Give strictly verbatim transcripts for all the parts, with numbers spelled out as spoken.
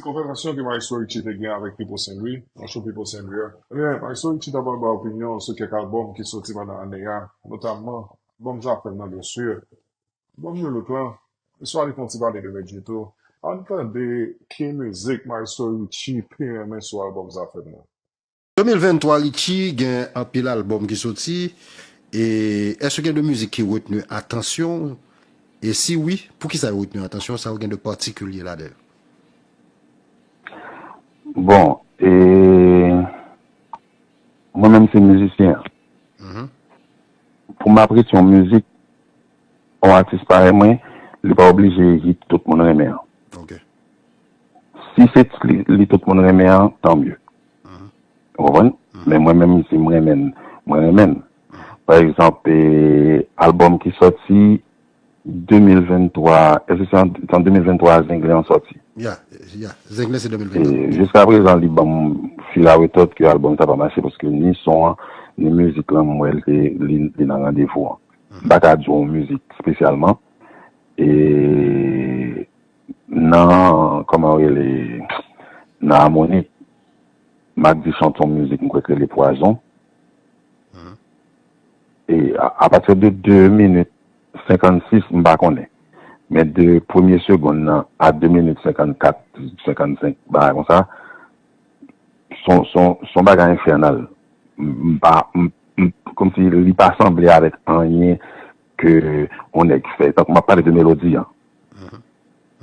Konvèsasyon ke Maestro Richie te gen avèk Pipo Senlwi, yon show Pipo Senlwi a. Ebyen, Maestro Richie ta pral bay opinyon sou kèk albòm ki soti pandan ane a, notamman albòm Zafèm nan, byen si. Albòm New Look lan, istwa li fè yon ti pale de Medjy tou. Ann tande ki mizik Maestro Richie pi renmen sou albòm Zafèm nan. De mil venntwa, Richie, gen anpil albòm ki soti. E èske gen de mizik ki retni atansyon w? E si wi, poukisa yo retni atansyon w? Sa yo gen de patikilye ladan yo? Bon, e mwen menm se mizisyen an. Pou m apresye yon mizik, yon atis parèy mwen, li pa oblije hit tout moun renmen an. Si se li, li tout moun renmen an, tanmye. Ou konprann? Men mwen menm, si m renmen l, mwen renmen l. Pa egzanp, e, albòm ki sòti de mil venntwa, èske se an, se an de mil venntwa Zenglen an sòti? Ya, ya. Zenglen se de mil venntwa. E jiska prezan, li ban m fil a retòt ke albòm sa pa mache, paske ni son an, ni mizik lan, m wè l te, li, li nan randevou an. M pa ka di w yon mizik espesyalman. E nan, kòman yo rele, nan amoni, m ak di chante yon mizik, m kwè k rele Pwazon. E a, apati de de minit senkannsis, m pa konnen. Men de premye segonn nan a de minit senkannkat, senkannsenk, bagay konsa, s on, s on, s on bagay enfènal. M, m pa, m, m, kòmsi li pa sanble avèk anyen ke yon nèg fè. Tankou m ap pale de melodi an.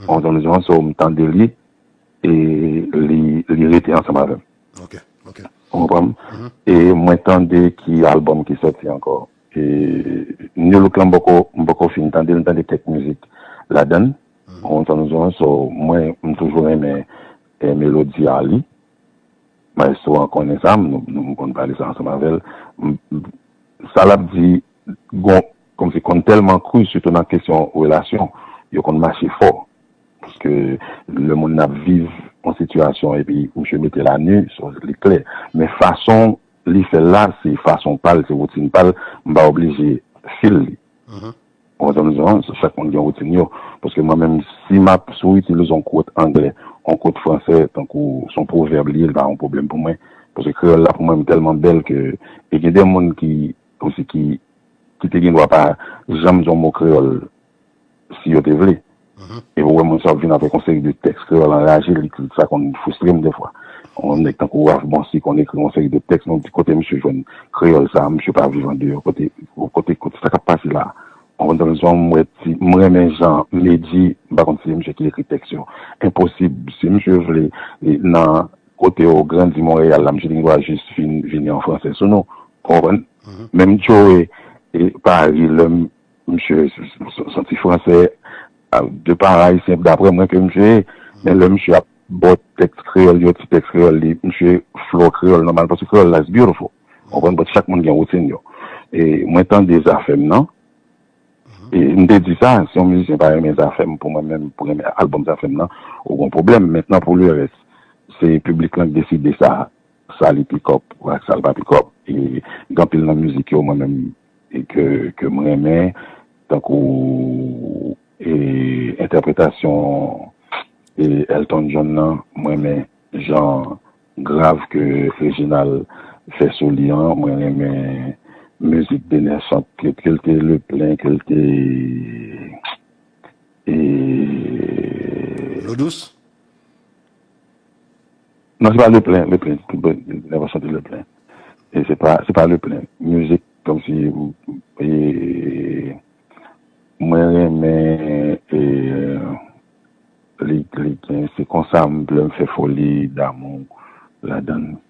Ou konprann? So, m tande li, e li, li rete ansanm avè m. Ok, ok. Ou konprann? E mwen tande ki albòm ki sòti ankò. E New Look lan, m poko, m poko fin tande l, m tande kèk mizik ladan l. Ou konprann sa m di w? So, mwen, m toujou renmen, e, melodi a li. Maestro an konnen sa, m, nou, nou, m konn pale sa ansanm avè l. M, m, sa l ap di, gon, kòmsi konn tèlman kri, sitou nan kesyon relasyon, yo konn mache fò. Paske lè moun nan ap viv yon sitiyasyon epi misye mete l a nu, so, li klè. Men fason li fè l la, se fason pa l, se woutin pa l, m pa oblije fil li. Ou konprann sa m di w? Chak moun gen woutin yo. Paske mwen menm, si m ap, si w itilize yon kwòt anglè, yon kwòt fransè, tankou se yon pwovèb li ye, li pa yon pwoblèm pou mwen. Paske kreyòl la, pou mwen, tèlman bèl ke, e gen de moun ki, osi ki, ki te gen dwa pa janm di yon mo kreyòl, si yo te vle. Epi w wè moun sa ap vin avèk yon seri de tèks kreyòl anraje, li, sa konn fristre m defwa. Yon nèg tankou Ralph Boncy konn ekri yon seri de tèks, men w di kote misye jwenn kreyòl sa, misye pa viv andeyò, kote, kote, kote sa k ap pase la. Ou konprann sa m di w? M wè ti, m renmen jan Medjy, m pa konn si se misye ki ekri tèks yo. Enposib, si misye vle, e, nan kote yo grandi Monreyal la, misye te gen dwa jis vin, vini an fransè sou nou. Ou konprann? Menm Joe, e, Paris, lè m, misye, s-, s-, s-, se yon ti fransè, a, de paran ayisyen, daprè mwen, ke misye ye. Men lè misye ap ba w tèks kreyòl yo, ti tèks kreyòl li, misye flow kreyòl nòmal, paske kreyòl la is beautiful. Ou konprann? But chak moun gen woutin yo. E mwen tande Zafèm nan. E m te di sa, si yon mizisyen pa renmen Zafèm, pou mwen menm, pou renmen albòm Zafèm nan, ou gen yon pwoblèm. Mentnan, pou lerès, se piblik lan k deside sa, sa li pick up, ak sa l pa pick up. E gen anpil nan mizik yo, mwen menm, e ke, ke m renmen, tankou, e, entèpretasyon, e, Elton John nan, m renmen jan grav ke Reginald fè sou li an, mwen renmen mizik Dener chante, ke, ke l te Leplen, ke l te, e, Lodous? Non, se pa Leplen, Leplen, Dener pa chante Leplen. E se pa, se pa Leplen. Mizik, kòmsi, e, mwen renmen, e, li, li gen, se konsa m vle m fè foli damou ladan l.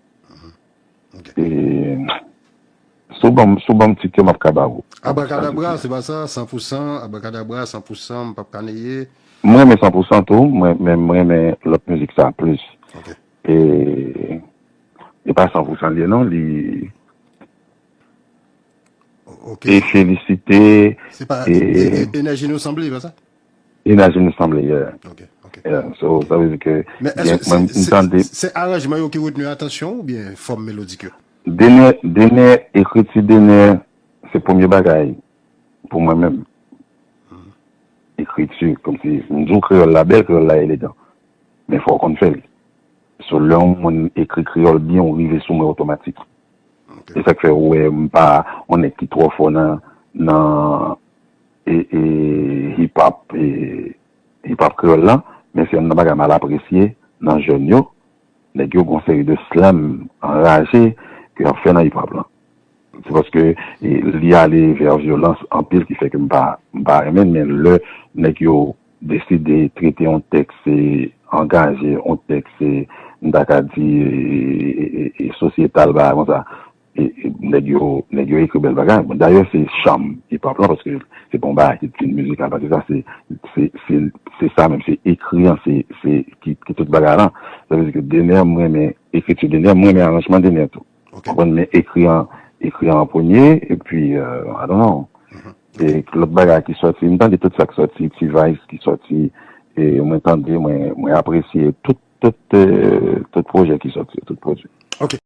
E, si w ban m, si w ban m tit yo, m ap ka ba ou. Abrakadabra, se pa sa, san pou san, Abrakadabra, san pou san, m p ap ka neye. M renmen san pou san tou, mwen, men m renmen lòt mizik sa plis. E, e pa san pou san li ye non, li, Ok. E felisite. Se pa e, e, e, Enèji nou sanble, e pa sa? Enèji nou sanble, yeah. Ok, ok. Yeah. So, sa vle di ke Men gen, èske mwen, se, m tande. Se, se aranjman yo ki retni atansyon w oubyen fòm melodik yo? Denè, Denè, ekriti Denè, se premye bagay pou mwen menm. Ekriti, kòmsi, m di w kreyòl la bèl, kreyòl la elegan. Men fò w konn fè l. So, lè yon moun ekri kreyòl byen, ou rive sou mwen otomatik. E sa k fè ou wè m pa yon nèg ki twò fò nan, nan e, e, hip hop, e, hip hop kreyòl lan, men se youn nan bagay mal apresye nan jèn yo. Nèg yo gon seri de slam anraje ke y ap fè nan hip hop lan. Se paske e, li ale vè vyolans anpil ki fè ke m pa, m pa renmen l, men lè nèg yo deside trete yon tèks e, angaje, yon tèks e, m ta ka di e, e, e, e, sosyetal, bagay konsa, e, e, nèg yo, nèg yo ekri bèl bagay. Bon, dayè, se cham hip hop lan, paske se pa yon bagay ki fin mizikal, paske sa, se, se, se, se sa menm, se ekri an, se, se ki, ki tout bagay lan. Sa vle di ke Dener, mwen renmen ekriti Dener, mwen renmen aranjman Dener tou. Konprann, men ekri an, ekri an premye, epi, euh, I don't know. E lòt bagay ki sòti, m tande tout sa k sòti, T-Vice ki sòti, e mwen tande, mwen, mwen apresye tout, tout, euh, tout pwojè ki sòti, tout pwojè.